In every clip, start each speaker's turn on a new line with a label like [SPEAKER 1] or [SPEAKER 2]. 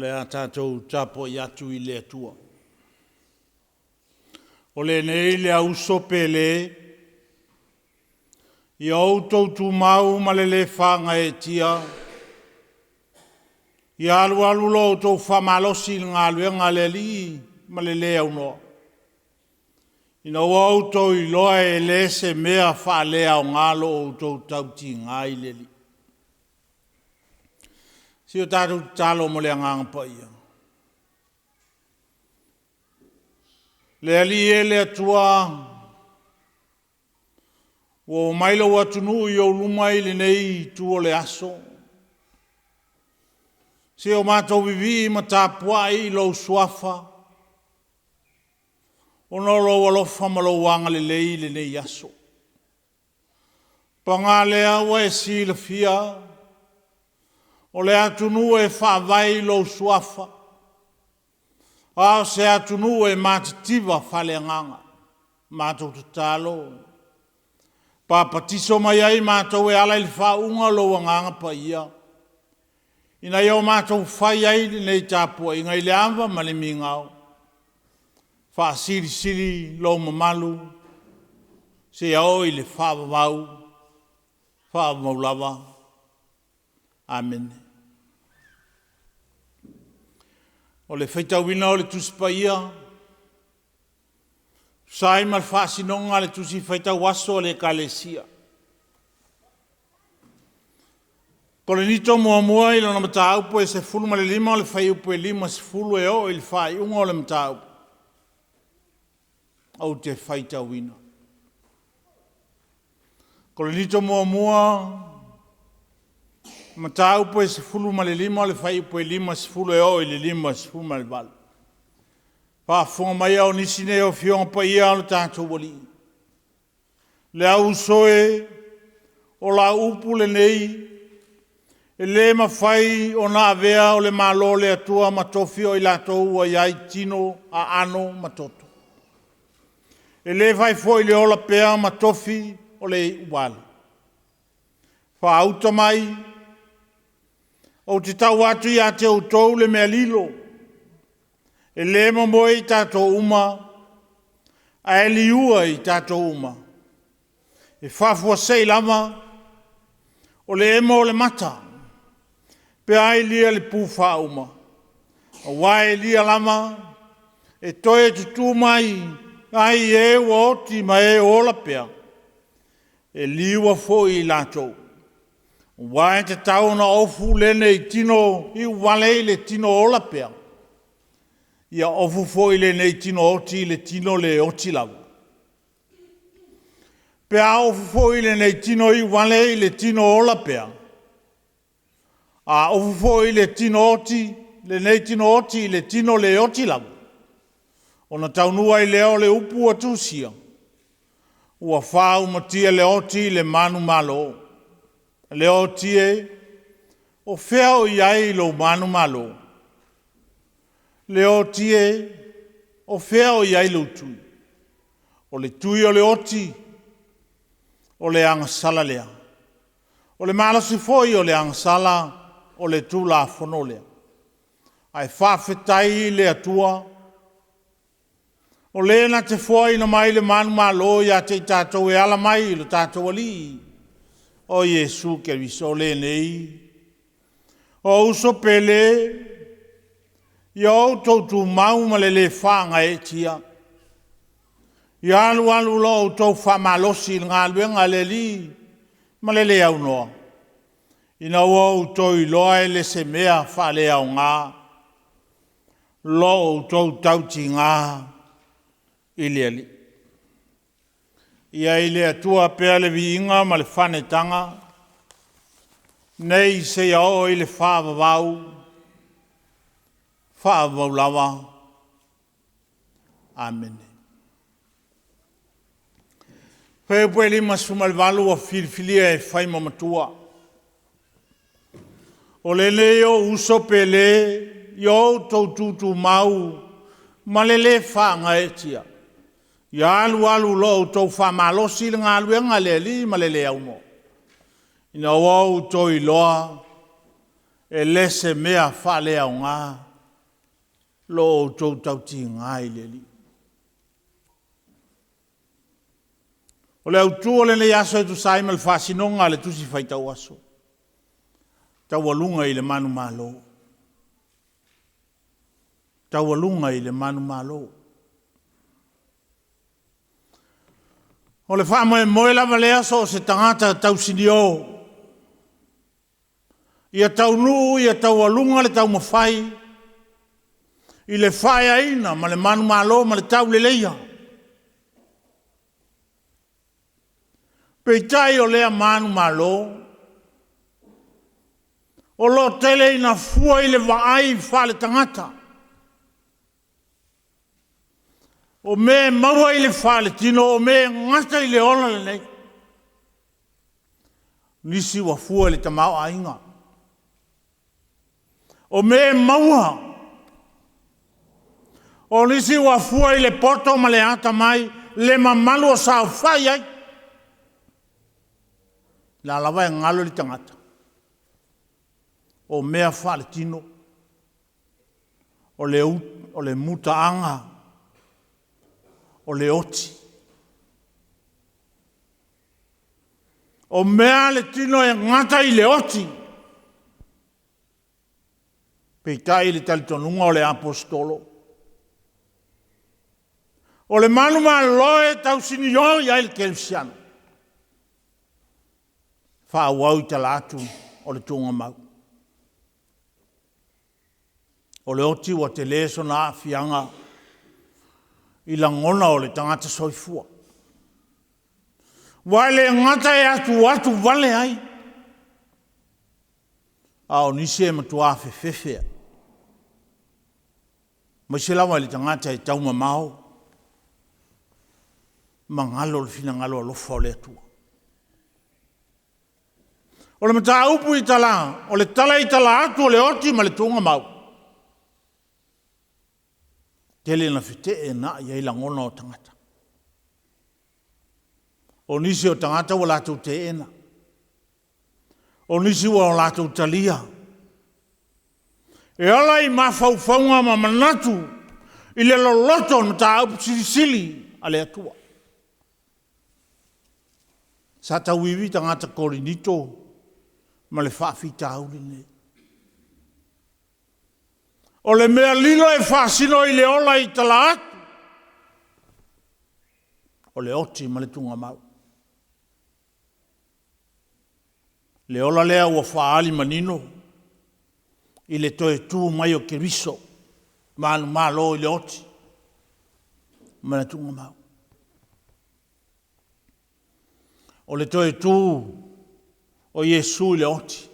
[SPEAKER 1] O le a tatou tapuai atu i le Atua. O lenei le auso pele, ia outou tumau ma le lē faagaeetia, ia alualu lo outou faamalosi i le galuega a le Alii ma le lē aunoa, ina ua outou iloa e le se mea faaleaoga lo outou tautiga i le Alii. Se o tatou tatalo mo le Agaga Paia. Le Alii e le Atua, ua omai lou atunuu i ou luma i lenei itu o le aso, se o matou vivii ma tapuai i lou Suafa ona o lou alofa ma lou agalelei i lenei aso. Paga lea ua e silafia, o le atunuu e faavae i lou Suafa, a o se atunuu e matitiva faaleagaga. Matou tatalo, papatiso mai ai matou e ala i le faauuga o lou Agaga Paia, ina ia o matou fai ai lenei tapuaiga i le ava ma le migao, faasilisili lou mamalu seia oo i le faavavau, faavavau lava. Amene. O le faitauina o le Tusi Paia, tusa ai ma le faasinoga a le Tusi Faitau Aso a le Ekalesia. Korinito muamua i lona mataupu e 15 o le fuaiupu e 50 e oo i le faaiuga o le mataupu, ou te faitauina. Korinito muamua, mataupu e 15 o le fuaiupu e 50 e oo i le 58. Faafofoga mai a o nisi nei o Afioga Paia a lo tatou Alii. Le au uso e, o lau upu lenei, e le mafai ona avea o le Malo o le Atua ma tofi o i latou ua i ai tino, aano ma toto. E le fai foi le ola pea ma tofi o le iuvale. Faauta mai, ou te tau atu ia te outou le mea lilo, e le momoe i tatou uma, ae liua i tatou uma. E faafuasei lava o le emo o le mata, pe a ilia le pu faauma, aua e lia lava, e toe tutu mai ai e ua oti ma e ola pea, e liua foi i latou. Aua e tatau ona ofu lenei tino iuvale i le tino ola pea, ia ofu foi lenei tino oti i le tino le oti lava. Pe a ofu foi lenei tino iuvale i le tino ola pea, a ofu foi le tino oti, lenei tino oti i le tino le oti lava, ona taunuu ai lea o le upu ua tusia, ua faaumatia le oti i le manumalo. Le oti e, o fea o i ai lou manumalo? Le oti e, o fea o i ai lou tui? O le tui o le oti, o le agasala lea. O le malosi foi o le agasala, o le Tulafono lea. Ae faafetai i le Atua, o le na te foaina mai le manumalo ia te i tatou e ala mai i lo tatou Alii, o Iesu Keriso lenei. O uso pele, ia outou tumau ma le lē faagaeetia, ia alualu lo outou faamalosi i le galuega a le Alii ma le lē aunoa, ina ua outou iloa e le se mea faaleaoga lo outou tautiga i le Alii. Ia i le Atua pea le viiga ma le faanetaga, nei seia oo i le faavavau, faavavau lava. Amene. Fuaiupu e 58 ua filifilia e fai ma matua. O lenei ou uso pele, ia outou tutumau ma le lē faagaeetia, ia alualu lo outou faamalosi i le galuega a le Alii ma le lē aunoa, ina ua outou iloa e le se mea faaleaoga Lo outou tautiga i le Alii. O le autu o lenei aso e tusa ai ma le faasinoga a le Tusi Faitau Aso, taualuga i le manumalo. Taualuga i le manumalo. O le faamoemoe lava lea so o se tagata tausinio ia taunuu ia taualuga le taumafai i le faeaina ma le manumalo ma le tauleleia. Peitai o lea manumalo, o lo o tele ina fua i le vaai faale-tagata. O mea e maua i le faletino, o mea e gata i le ola lenei. Nisi ua fua i le tamaoaiga. O mea e maua. O nisi ua fua i le poto ma le atamai, le mamalu o saofai ai. O la lava e galo i le tagata, o mea faaletino, o le mutaaga, o le oti. O mea a le tino e gata i le oti. Peitai i le talitonuga o le Aposetolo, o le manumalo e tausinio i ai le kerisiano, faaauau i tala atu o le tuugamau. O le oti ua tele sona aafiaga i lagona o le tagata soifua. Aua e le gata e atuatu vale ai, a o nisi e matua fefefe ai, aemaise lava i le tagata e taumamao ma galo le finagalo alofa o le Atua. O le mataupu i tala, o le tala i tala atu o le oti ma le tuugamau, tele ina feteenai ai lagona o tagata. O nisi o tagata ua latou teena, o nisi ua latou talia. E ala i mafaufauga ma manatu i le loloto o le mataupu silisili a le Atua. Sa tauivi tagata Korinito ma le faafitauli lenei. O le mea lilo e faasino i le ola i tala atu, o le oti ma le tuugamau. Le ola lea ua faaali manino i le toe tu mai o Keriso manumalo i le oti ma le tuugamau. O le toe tu o Iesu i le oti,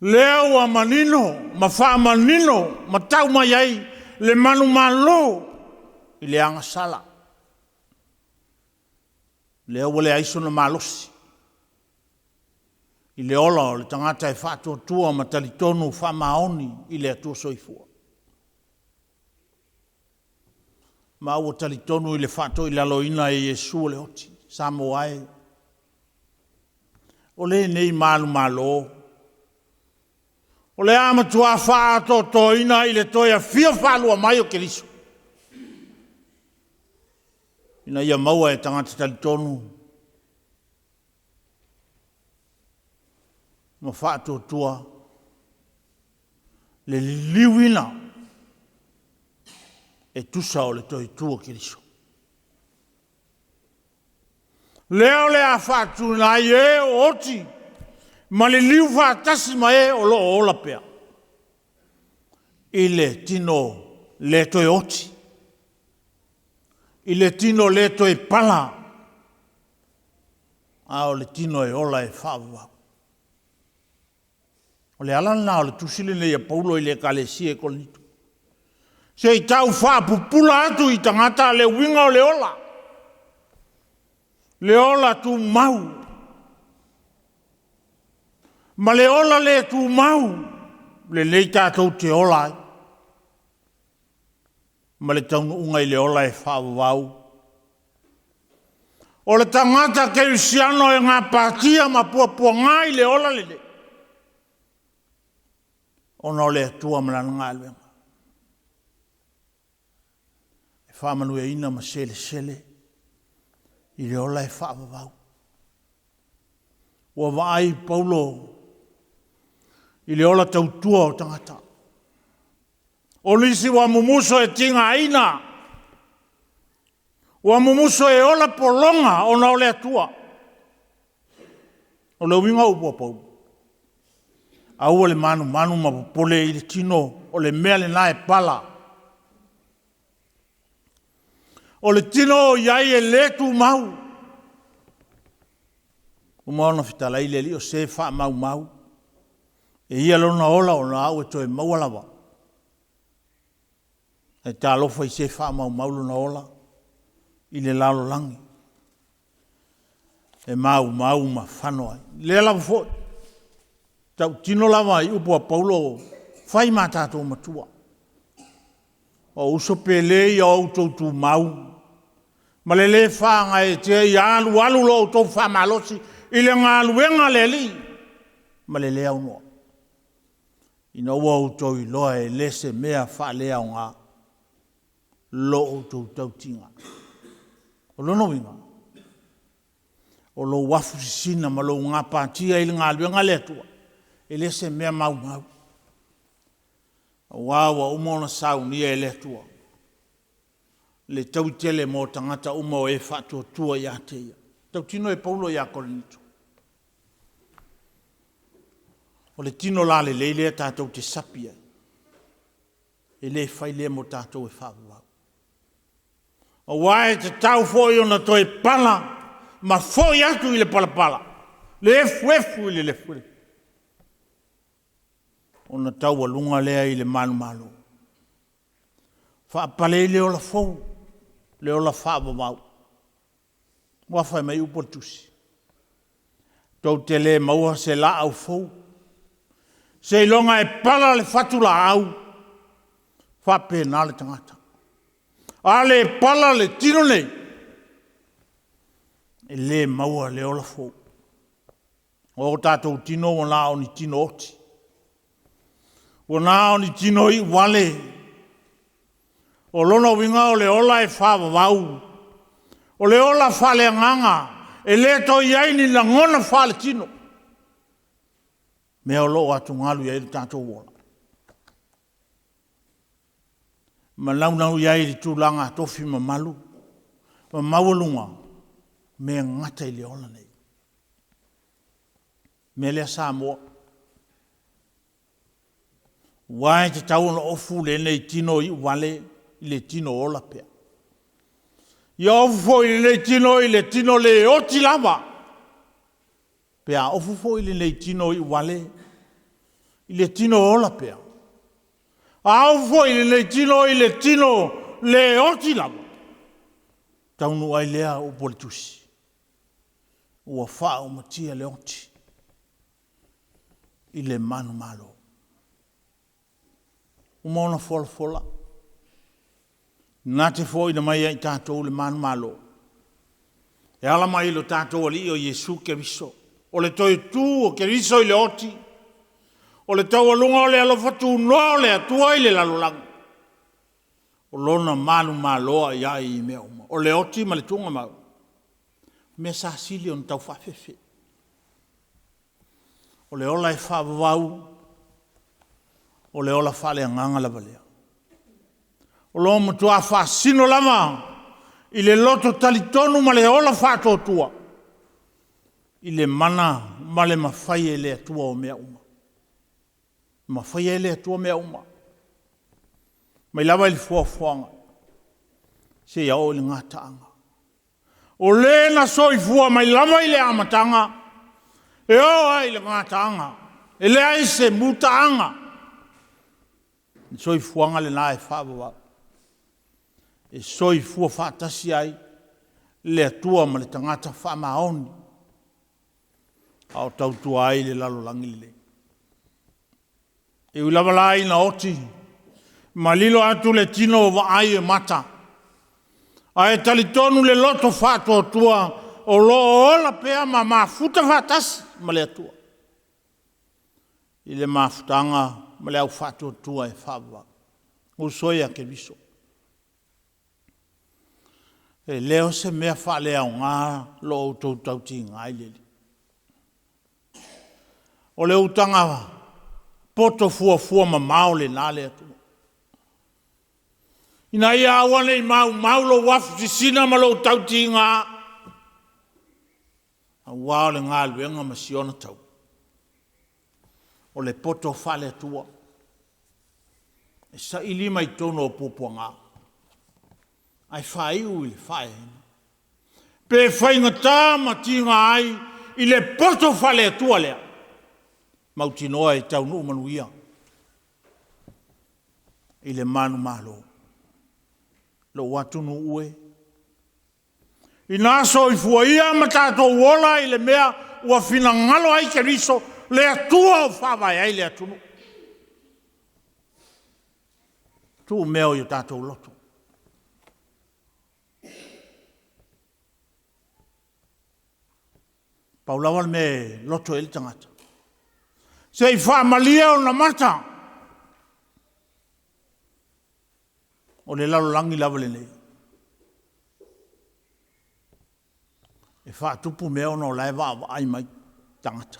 [SPEAKER 1] lea ua manino ma faamanino ma tau mai ai le manumalo i le agasala. Lea ua leai sona malosi i le ola o le tagata e faatuatua ma talitonu faamaoni i le Atua Soifua. Ma ua talitonu i le faatoilaloina e Iesu o le oti. Samoa e, o lenei manumalo, o le a matua faaatoatoaina i le toe afio faalua mai o Keriso, ina ia maua e tagata talitonu ma faatuatua le liliuina e tusa o le toe tu o Keriso. Lea o le a faatuna ai e o oti ma liliu faatasi ma e o lo o ola pea i le tino le toe oti, i le tino le toe pala, a o le tino e ola e faavavau. O le ala lena o le tusi lenei a Paulo i le ekalesia i Korinito. Se i tau faapupula atu i tagata le uiga o le ola. Le ola tumau. Ma le ola le tumau, lenei tatou te ola ai. Ma le taunuuga i le ola e faavavau. O le tagata kerisiano e gapatia ma puapuaga i le ola lenei. Ona o le Atua ma Lana galuega. E faamanuiaina ma selesele i le ola e faavavau. Ua vaai Paulo i le ola tautua o tagata. O nisi ua mumuso e tigaina, ua mumuso e ola pologa ona o le Atua. O le uiga o upu a Paulo, aua le manumanu ma popole i le tino, o le mea lena e pala. O le tino o i ai e le tumau. Uma ona fetalai le Alii o se faamaumau, e ia lona ola ona au e toe maua lava. Ae talofa i se faamaumau lona ola i le lalolagi e maumau ma fano ai. O lea lava foi, tautino lava i upu a Paulo, fai ma tatou matua. O uso pele ia o outou tumau, ma le le faagaeetia ia alualu lo outou faamalosi i le galuega a le Alii ma le le aunoa, ina ua outou iloa e le se mea faaleaoga lo outou tautiga. O lona uiga, o lou afu sisina ma lou gapatia i le galuega a le Atua, e le se mea maumau, aua ua uma ona saunia e le Atua le taui tele mo tagata uma o e faatuatua ia te Ia. Tautino e Paulo ia Korinito. O le tino lalelei lea tatou te sapi ai, e le fai lea mo tatou e faavavau. Aua e tatau foi ona toe pala ma foi atu i le palapala, le efuefu i le efuefu, ona taualuga lea i le manumalo. Faapale ai le ola fou, le ola faavavau. Ua fai mai upu o le Tusi, tou te le maua se laau fou, seiloga e pala le fatulaau, faapena le tagata. A le pala le tino nei, e le maua le ola fou. O tatou tino ua na o ni tino oti, ua na o ni tino iuvale. O lona uiga o le ola e faavavau, o le ola faaleagaga, e le toe i ai ni lagona faaletino, mea o lo o atugalu i ai lo tatou ola, ma naunau i ai i le tulaga tofi mamalu ma maualuga, mea e gata i le ola nei. O le mea lea Samoa, aua e tatau ona ofu lenei tino iuvale i le tino ola pea. Ia ofu foi lenei tino i le tino le oti lava, pe a ofu foi lenei tino iuvale i le tino ola pea, a ofu foi lenei tino i le tino le oti lava, taunuu ai lea upu o le Tusi, ua faaumatia le oti i le manumalo. Uma ona folafola, na te foaiina mai ia i tatou le manumalo, e ala mai i lo tatou Alii o Iesu Keriso. O le toe tu o Keriso i le oti, o le taualuga o le alofa tunoa o le Atua i le lalolagi, o Lona manumalo i ai i mea uma. O le oti ma le tuugamau, o mea sa sili ona taufaafefe. O le ola e faavavau, o le ola faaleagaga lava lea. O lo o matua faasino lava i le loto talitonu ma le ola faatuatua i le mana ma le mafai e le Atua o mea uma. E mafai e le Atua mea uma, mai lava i le foafoaga seia oo i le gataaga. O le na soifua mai lava i le amataga e oo lava i le gataaga, e leai se mutaaga, o le soifuaga lena e faavavau, e soifua faatasi ai le Atua ma le tagata faamaoni a o tautua ai le lalolagi lenei. E ui lava la ina oti ma lilo atu le tino vaai e mata, ae talitonu le loto faatuatua o lo o ola pea ma mafuta faatasi ma le Atua i le mafutaga. ma le au faatuatua e faavavau. Uso e a Keriso. E le o se mea faaleaoga lo outou tautiga i le Alii. O le utaga poto fuafua mamao lena a le Atua, ina ia aua ne i maumau lou afu sisina ma lou tautiga, aua o le galuega ma si ona taua, o le poto faale-Atua e saili mai totonu o puapuaga ae faaiu i le faaeaina. Pe faigata ma tiga ai i le poto faale-Atua lea, mautinoa e taunuu manuia i le manumalo. Lou atunuu e, ina soifua ia ma tatou ola i le mea ua finagalo ai Keriso le Atua o faavae ai le atunuu. Tuu mea i o tatou loto. Pau lava le mea e loto i ai le tagata, se i faamalie ona mata o le lalolagi lava lenei. E faatupu mea ona o la e vaavaai mai tagata.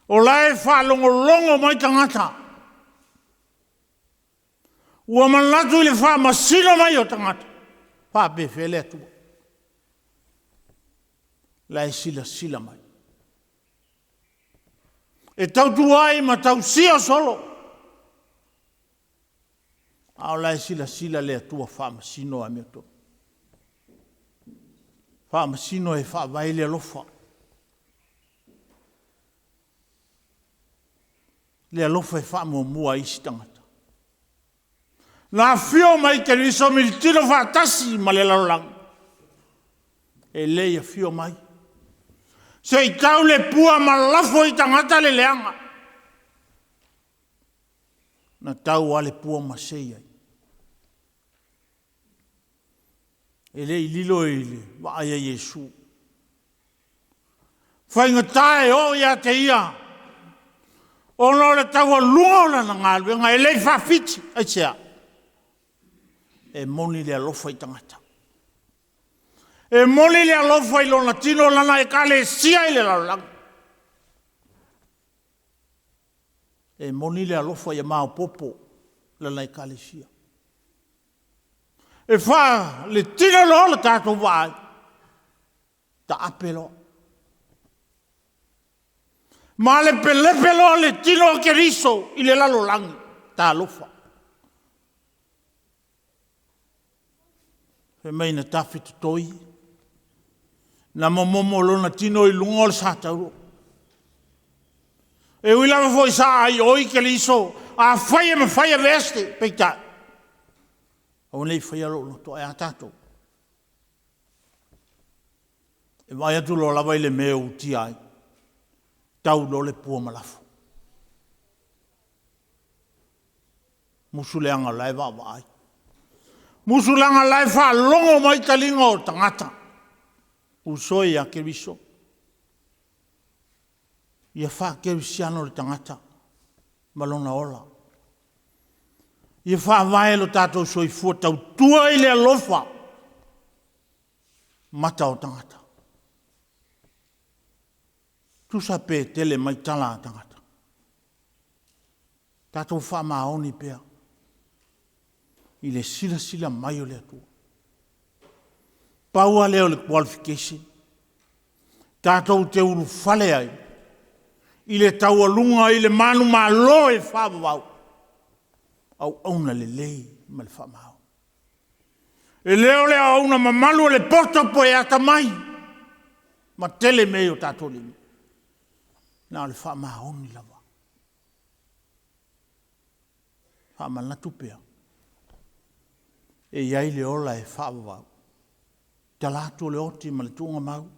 [SPEAKER 1] O la e faalogologo mai tagata. Ua manatu i le faamasino mai o tagata, faapefea le Atua. La e silasila mai. E tautua ai ma tausia solo, a o la e silasila le Atua faamasino amiotonu. Faamasino e faavae le alofa. Le alofa e faamuamua ai isi tagata. Na afio mai Keriso militino faatasi ma le lalolagi, e le i afio mai se i tau le pua ma lafo i tagata le leaga. Na tau lava le pua ma sei ai. E le i lilo i le vaai a Iesu. Faigata e oo ia te ia, ona o le taualuga o lana galuega e le i faafiti. Aisea? E moni le alofa i tagata. E moni le alofa i lona tino, lana ekalesia i le lalolagi. E moni le alofa ia maopoopo lana ekalesia. E faaletino loa le tatou vaai, taape loa. Malepelepe loa le tino o Keriso i le lalolagi. Talofa. Fai mai na tafetotoi, na momomo lona tino i luga o le satauro. E ui lava foi sa aioi Keriso, afai e mafai aveese, peitai, aua ne i faia lou loto, ae a tatou? E vaai atu loa lava i le mea e utia ai, tau loa le pua ma lafo. Musu leaga o la e vaavaai. Musu leaga o la e faalogo mai taliga o tagata. Uso e ia Keriso. Ia faakerisiano le tagata ma lona ola. Ia faavae lo tatou soifua tautua i le alofa mata o tagata. Tusa pe tele mai tala a tagata. Tatou faamaoni pea i le silasila mai o le Atua. Pau lava lea o le qualification tatou te ulufale ai i le taualuga i le manumalo e faavavau, auauna lelei ma le faamaoni. E le o le auauna mamalu o le poto po e atamai ma tele mea i o tatou lima, na o le faamaoni lava. Faamanatu pea, e i ai le ola e faavavau, tala atu o le oti ma le tuugamau.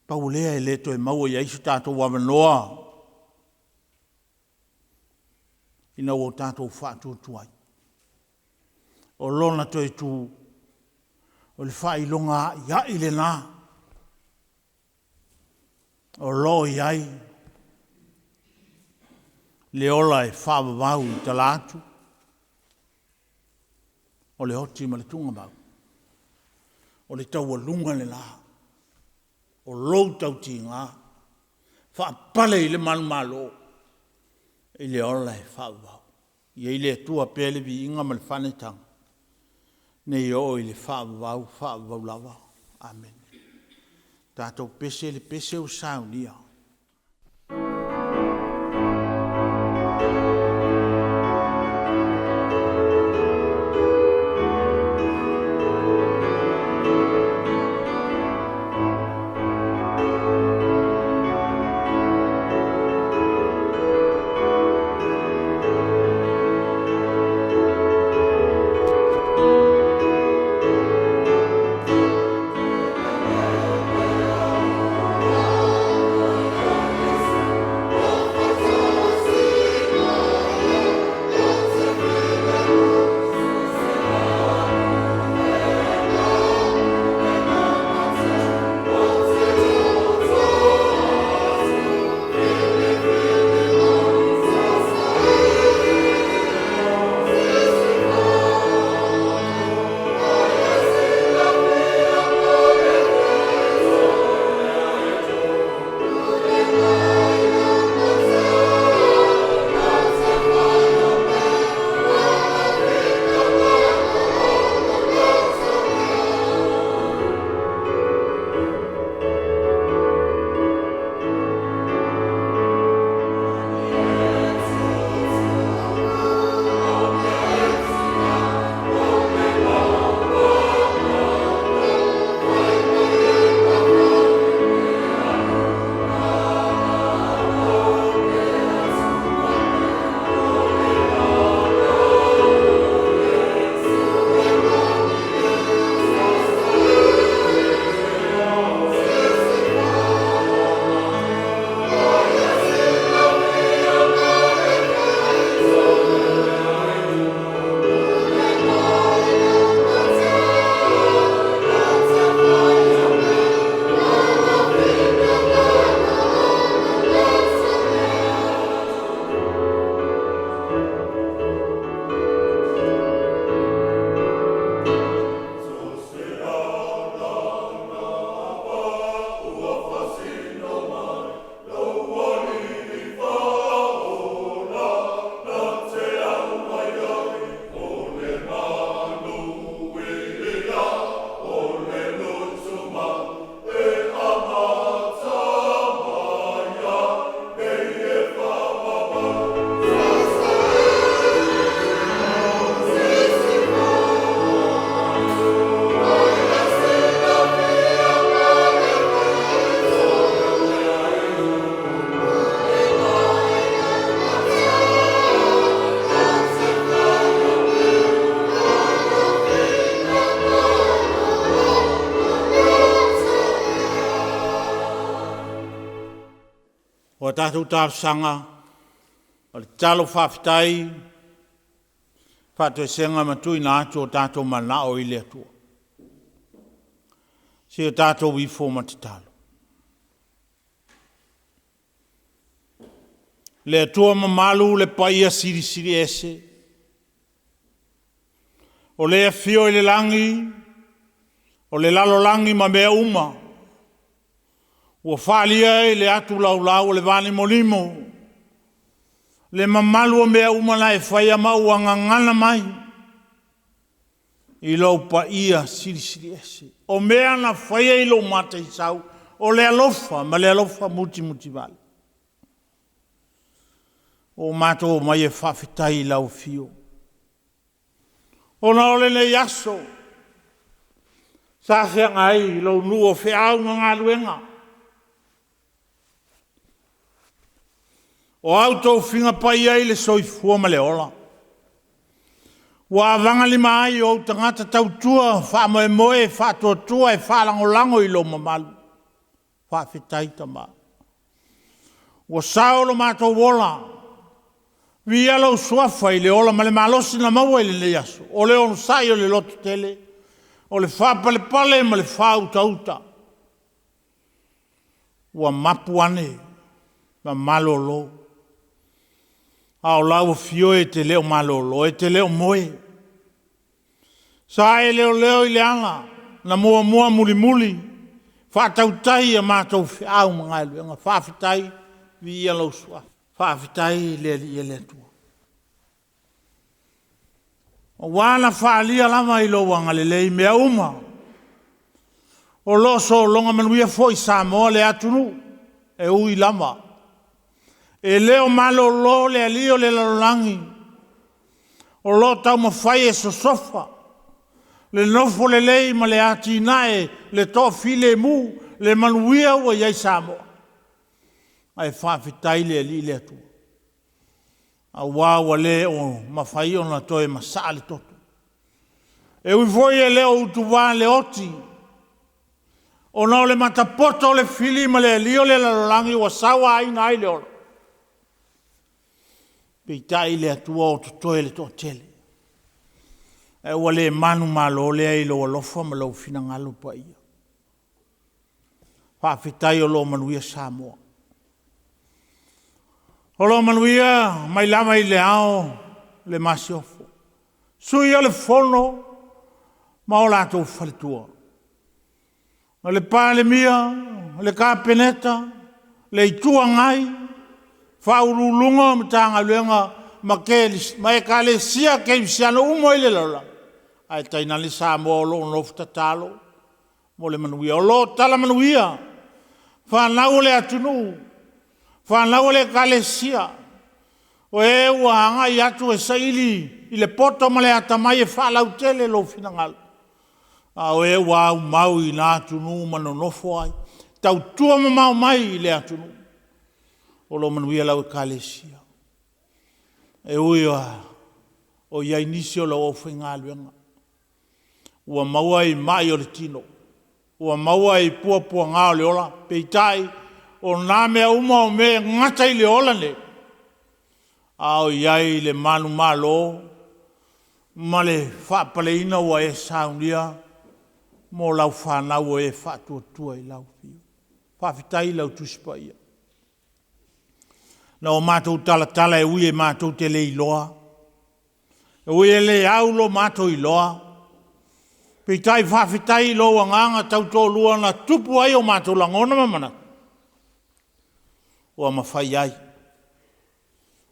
[SPEAKER 1] Pau lea e le toe maua i ai so tatou avanoa ina ua tatou faatuatuai. O lona toe tu, o le faailoga a'ia'i lena o lo o i ai le ola e faavavau i tala atu o le oti ma le tugamau. O le taualuga le la o lou tautiga, faapale i le manumalo i le ola e faavavau. Ia i le Atua pea le viiga ma le faanetaga, nei oo i le faavavau, faavavau lava. Amene. Tatou pese le pese ua saunia. O a tatou talosaga, o le tatalo faafetai, faatoesega ma tuuina atu o tatou manao i le Atua. Se i o tatou ifo ma tatalo. Le Atua mamalu le paia silisili ese, o le afio i le lagi, o le lalolagi ma mea uma, ua faaalia e le atu laulau o le valimolimo le mamalu o mea uma na e faia ma ua gagana mai i lou paia silisili ese. O mea na faia i lou mataisau, o le alofa ma le alofa mutimutivale. Ua matou omai e faafetai i lau afio, ona o lenei aso sa feagai lou nuu o feau ma galuega, o a outou tofiga paia i le soifua ma le ola, ua avagalima ai ou tagata tautua faamoemoe faatuatua e faalagolago i lou mamalu. Faafetai tama. Ua sao lo matou ola, viia lou suafa i le ola ma le malosi na maua i lenei aso, o le onosai o le lototele, o le faapalepale ma le faautauta. Ua mapu ane ma malolo. A o lau afio e te le o malolo, e te le o moe. Sa e leoleo i le ala na muamua mulimuli faatautai a matou feau ma galuega. Faafetai, viia lou suafa. Faafetai le Alii e le Atua. Aua na faaalia lava i lou agalelei mea uma o lo o sologa manuia foi Samoa le atunuu, e ui lava e le o malolo le alii o le lalolagi, o lo o taumafai e sosofa le nofo lelei ma le atinae, le toafilemu, le manuia ua i ai Samoa. Ae faafetai i le Alii le Atua, aua ua le o mafai ona toe masaa le toto. E ui foi e le o utuva le oti, ona o le matapoto o le fili ma le alii o le lalolagi ua sauaina ai le ola, peitai le Atua o totoe le toatele. Ae ua le manumalo lea i lou alofa ma lou finagalo paia. Faafetai o lo o manuia Samoa. O lo o manuia mai lava i le Ao le Masiofo, Sui o le Fono ma o latou faletua, le Palemia, le Kapeneta, le Itu Agai, Ofisa Sili o Pulega o Matagaluega ma Ekalesia Kerisiano uma i le lalolagi, ae tainane Samoa o lo o nofo tatalo mo le manuia. O lo o tala manuia fanau a le atunuu, fanau a le Ekalesia, o e ua agai atu e saili i le poto ma le atamai e faalautele lou finagalo, a o e ua aumau i na atunuu ma nonofo ai, tautua mamao mai i le atunuu. O lo o manuia lau Ekalesia. E ui lava o i ai nisi o lau aufaigaluega ua maua i mai o le tino, ua maua i puapuaga o le ola, peitai o na mea uma o mea e gata i le ola lenei, a o i ai i le manumalo ma le faapaleina ua e saunia mo lau fanau o e faatuatua i lau afio. Faafetai i lau Tusi Paia. Na o matou talatala e ui matou te le iloa, e ui e le au lo matou iloa, peitai faafetai i lou agaga tautoalua na tupu ai o matou lagona ma manatu, ua mafai ai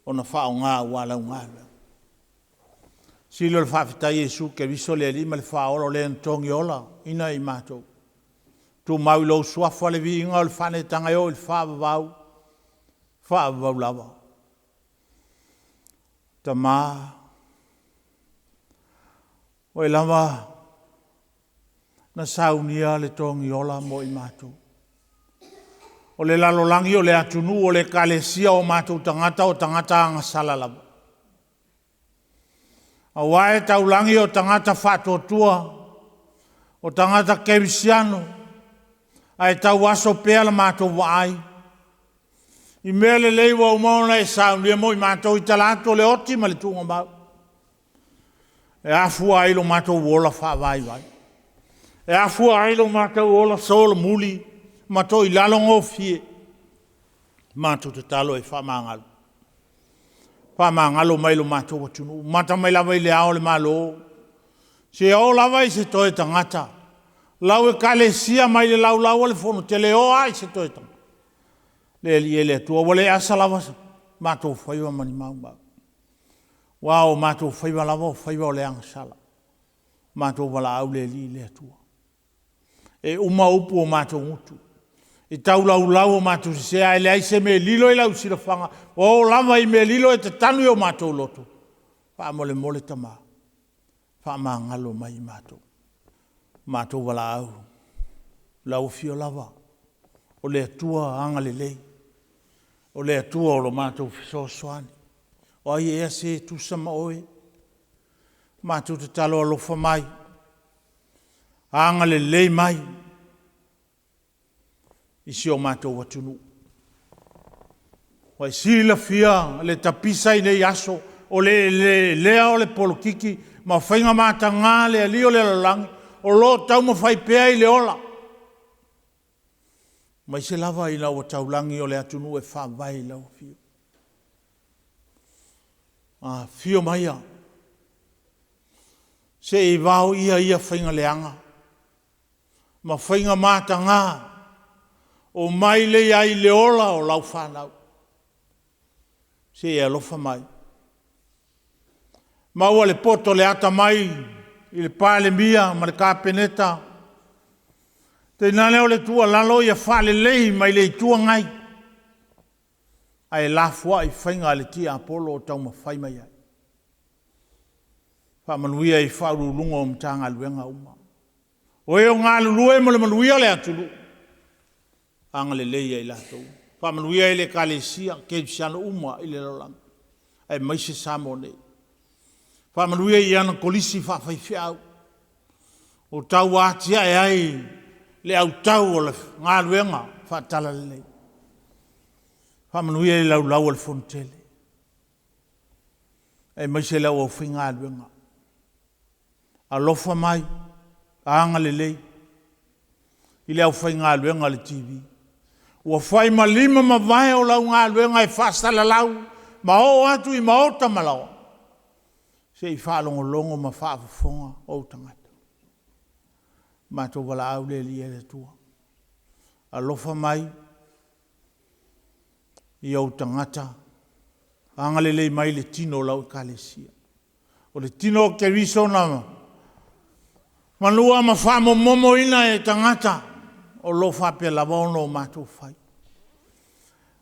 [SPEAKER 1] ona faaaoga aua lau galuega. Sili o le faafetai Iesu Keriso o le Alii ma le Faaola o le na togiola ina i matou. Tumau i lou suafa le viiga o le faaneetaga e oo i le faavavau, faavavau lava. Tama, o oe lava na saunia le togiola mo i matou. O le lalolagi, o le atunuu, o le ekalesia, o matou tagata, o tagata agasala lava. Aua e taulagi o tagata faatuatua, o tagata kerisiano, ae tauaso pea la matou vaai i mea lelei ua uma ona e saunia mo i matou i talaatu o le oti ma le tuugamau. E afua ai lo matou ola faavaivai. E afua ai lo matou ola solomuli ma toilalo gofie. Matou tatalo e faamagalo. Faamagalo mai lo matou atunuu, mata mai lava i le Ao o le Malo, seia oo lava i se toe tagata, lau ekalesia mai le laulau a le Fono tele e oo lava i se toe tagata. Le Alii e le Atua, ua le asa lava so matou faiva ma ni maumau, aua o matou faiva lava o faiva o le agasala, matou valaau le Alii le Atua. E uma upu o matou gutu, e taulaulau o matou sese, ae leai se mea e lilo i lau silafaga, ua oo lava i mea lilo e tatanu i o matou loto. Faamolemole tama, faamagalo mai i matou. Matou valaau, lau afio lava o le Atua agalelei, o le Atua o lo matou fesoasoani. O ai ea se tusa ma oe? Matou tatalo alofa mai, agalelei mai i si o matou atunuu. Ua e silafia le tapisa i nei aso, o le eleelea o le polokiki ma faiga mataga a le alii o le lalolagi, o lo o taumafai pea i le ola, aemaise lava ina ua taulagi o le atunuu e faavae i lau afio. Afio maia se i vao ia ia faiga leaga ma faiga mataga o mai lea ai le ola o lau fanau. Se i e alofa mai. Maua le poto le atamai i le Palemia ma le Kapeneta, tainane o le tuualalo ia faalelei mai le Itu Agai, ae lafoai faiga a le tiapolo o taumafai mai ai. Faamanuia i Ofisa Sili o Pulega o Matagaluega uma, o e o galulue mo le manuia o le atunuu, agalelei ia i latou. Faamanuia i le Ekalesia Kerisiano uma i le lalolagi aemaise Samoa nei. Faamanuia i ana Kolisi Faafaifeau o tau atiae ai le autau o le galuega faale-Talalelei. Faamanuia i le laulau a le Fonotele aemaise le aufaigaluega. Alofa mai, agalelei i le aufaigaluega a le TV, ua fai ma lima ma vae o lau galuega e faasalalau ma oo atu i maota ma laoa, se i faalogologo ma faafofoga ou tagata. Matou valaau le Alii e le Atua, alofa mai i ou tagata, agalelei mai i le tino o lau Ekalesia. O le tino o Keriso na manua ma faamomomoina e tagata o lo o faapea lava ona o matou fai.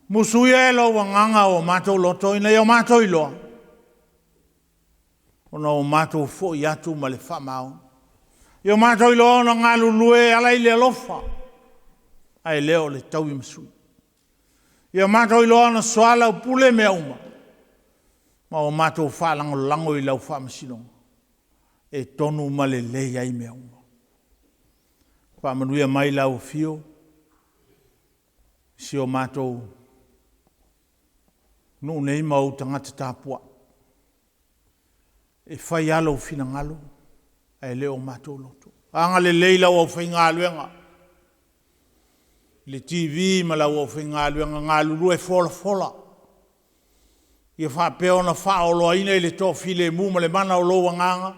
[SPEAKER 1] Musuia e lou Agaga o matou loto ina ia matou iloa ona o matou foi atu ma le faamaoni. Ia o matou iloa ona galulue e ala i le alofa, ae le o le tauimasui. Ia matou iloa ona soalaupule mea uma, ma o matou faalagolago i lau faamasinoga e tonu ma lelei ai mea uma. Faamanuia mai lau afio i si o matou nuu nei ma ou tagata tapuai, e fai lava lou finagalo ae le o matou loto. Agalelei i lau aufaigaluega i le TV ma le aufaigaluega galulue folafola, ia faapea ona faaoloaina i le toafilemu ma le mana o lou Agaga,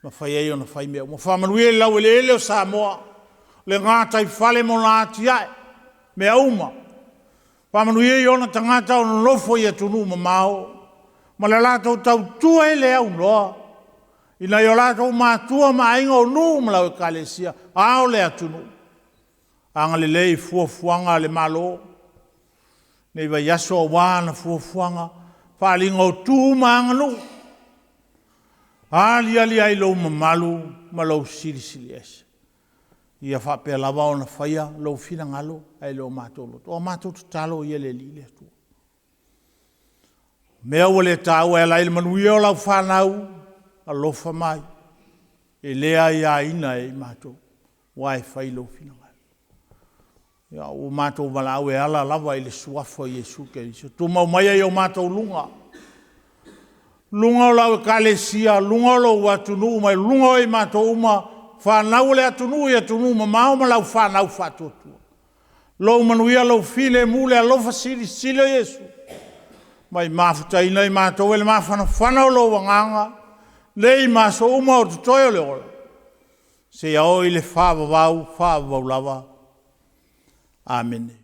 [SPEAKER 1] mafai ai ona fai mea uma. Faamanuia i le laueleele o Samoa, le gataifale ma ona atiae, mea uma. Faamanuia i ona tagata o nonofo i atunuu mamao ma le latou tautua i le aunoa i nai o latou matua ma aiga, o nuu ma ekalesia, ao le atunuu. Agalelei i fuafuaga a le Malo i lenei vaiaso aua ana fuafuaga, faaaliga o tu ma aganuu. Aliali ai lou mamalu ma lou Silisili Ese. Ia faapea lava ona faia lou finagalo ae le o matou loto. O a matou tatalo ia i le Alii le Atua. O mea ua le taua e ala ai le manuia o lau fanau, alofa mai, e le aiaina e i matou, aua e fai lou finagalo. Ia, ua matou valaau e ala lava i le Suafa o Iesu Keriso, tumau maia i o matou luga, luga o lau Ekalesia, luga o lou atunuu, ma luga o i matou uma, fanau a le atunuu i atunuu mamao ma lau fanau faatuatua. Lou manuia, lou filemu, le alofa silisili o Iesu, ma i mafutaina i matou e le mafanafana o lou Agaga, nei ma aso uma o totoe o le ola, seia oo i le faavavau, faavavau lava. Amene.